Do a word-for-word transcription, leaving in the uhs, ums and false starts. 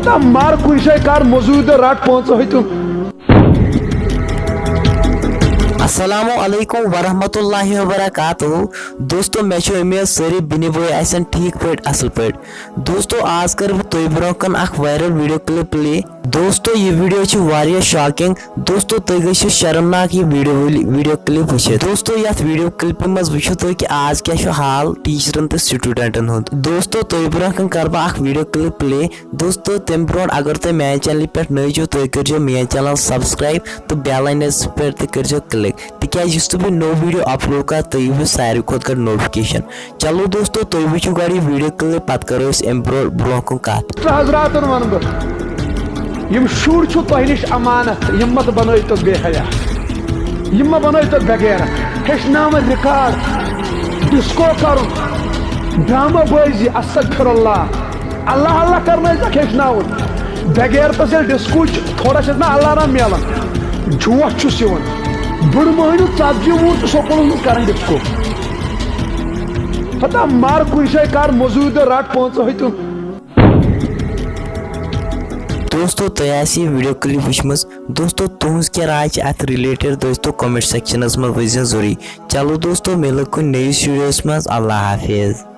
تہٕ مر کُنہِ جایہِ، کر مٔزوٗرۍ تہٕ رٹ پانٛژن ہتن۔ السلام علیکم ورحمۃ اللہ وبرکاتہ۔ دوستو، مےٚ چھِ اُمید سٲری بیٚنہِ بٲے آسن ٹھیٖک پٲٹھۍ، اصل پٲٹھۍ۔ دوستو، آز کرٕ بہٕ تۄہہِ برونٛہہ کُن اکھ viral video clip play۔ دوستو، یہِ video چھِ واریاہ shocking۔ دوستو، تُہۍ گٔژھِو شرمناک یہِ video video clip وٕچھِتھ۔ دوستو، یتھ video clip منٛز وٕچھِو تُہۍ کہِ آز کیٛاہ چھُ حال teacherن تہٕ studentن ہُنٛد۔ دوستو، تۄہہِ برونٛہہ کُن کرٕ بہٕ اکھ video clip play۔ دوستو، تمہِ برونٛٹھ اگر تُہۍ میانہِ channelہِ پٮ۪ٹھ نٔوۍ چھِو، تُہۍ کٔرزیٚو میٲنۍ channel subscribe تہٕ bell icon پٮ۪ٹھ تہِ کٔرزیٚو click، تِکیازِ یُس تہِ بہٕ نوٚو video upload کرٕ، تُہۍ یِیِو ساروی کھۄتہٕ گۄڈٕ notification۔ چلو دوستو، تُہۍ وٕچھِو گۄڈٕ یہِ video clip، پتہٕ کرو أسۍ امہِ برونٛٹھ برونٛہہ کُن کتھ۔ تہٕ حضراتن ونہٕ بہٕ، یِم شُرۍ چھِ تۄہہِ نِش امانت، یِم مت بنٲیتو بے حیا، یِم مہ بنٲیتو بے غیرت۔ ہیٚچھناوان record، disco کرُن، ڈرامہ بٲزی، استغفر اللہ۔ اللہ اللہ کرنٲیزیکھ ہیٚچھناوُن۔ بے غیرتس ییٚلہِ ڈسکوچ تھوڑا چھس نہ اللہ رحم میلان، جوش چھُس یِوان۔ بٕڑٕ مٔہنیو ژتجی وُہُر چھُ سکوٗلس منٛز کران ڈسکو۔ ہتا مر کُنہِ جایہِ، کر مٔزوٗرۍ تہٕ رٹ پانٛژن ہتن۔ دوستو، تۄہہِ آسہِ یہِ video clip وٕچھمٕژ۔ دوستو، تُہنٛز کیٛاہ راے چھِ اتھ related؟ دوستو، comment sectionس منٛز ؤنۍزیو ضروٗری۔ چلو دوستو، مِلو کُنہِ نٔیِس videoس منٛز۔ اللہ حافظ۔